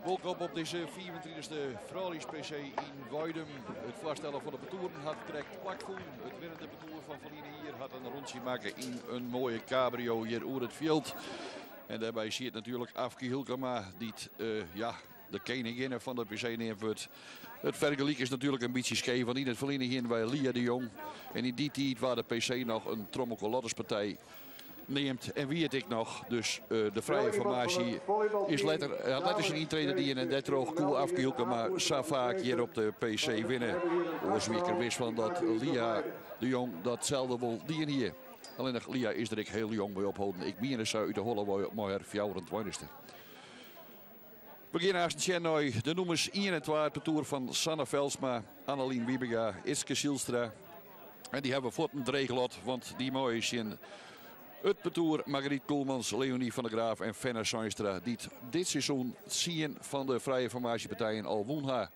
Wolkom op dizze 35e Frouljus-PC yn Weidum. It foarstellen fan de partoeren hat krekt plakfûn. It winnende partoer fan ferline jier hat in rûntsje makke yn in moaie cabrio hjir oer it fjild. En dêrby siet natuerlik Afke Hylkema, dy't ja, de keninginne fan de PC neamd wurdt. It fergelyk is natuerlik in bytsje skeef, want yn it ferline hiene wy Lia de Jong. En yn dy tiid waard de PC noch in trommelkolotterspartij neamd en wie it ek noch. Dus de frije formaasje is letter, hat letter syn yntrede dien en dêrtroch koe Afke Hylkema sa faak hjir op de PC winne. Oars wie ik der wis fan dat Lia de Jong datselde wol dien hie. Allinnich Lia is der ek hiel jong mei opholden. Ik miene sa út de holle wei mei har fjouwerentweintichste. We gean aansten sjen nei de nûmers ien en twa, it partoer fan Sanne Velsma, Annelien Wiebenga, Itske Zylstra. En dy hawwe fuort in dreech lot, want dy meie tsjin it partoer Margriet Koelmans, Leonie van der Graaf en Fenna Zeinstra, dy't dit seizoen tsien fan de frije formaasjepartijen al wûn ha.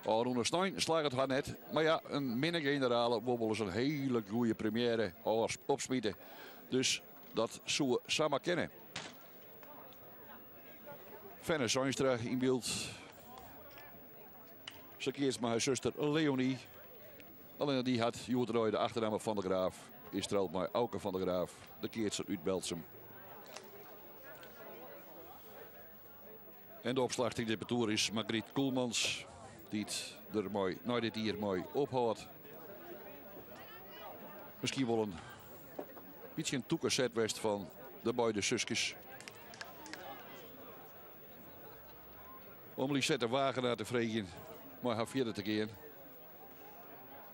Ôfrûne snein slagge it har net, mar ja, in minne generale wol wolris in hiele goede premiêre opsmite. Dus dat soe samar kinne. Fenna Zeinstra yn byld. Se keatst mei har suster Leonie. Allinne dy hat hjoed-de-dei de achternamme Van der Graaf. Is troud mei Auke van der Graaf, de keatser út Berltsum. En de opslachting dit partoer is Margriet Koelmans, dy't der mei, nei dit jier mei ophâldt. Miskien wol in bytsje in tûke set west fan de beide suskes. Om Lisette Wagenaar te freegjen mei har fierder te gean.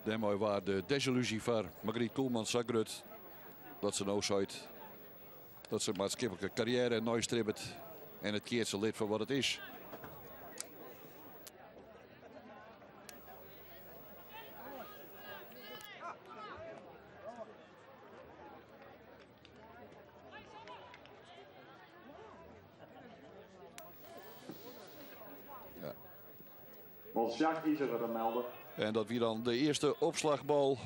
Dêrmei waard de desilúzje foar Margriet Koelmans sa grut dat se no seit dat se maatskiplike karriêre neistribbet en it keatsen lit foar wat it is. Wol Jacques Iseger te melden. En dat wie dan de earste opslachbal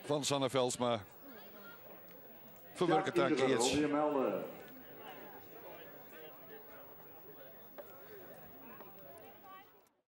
fan Sanne Velsma. Ferwurket dan keats.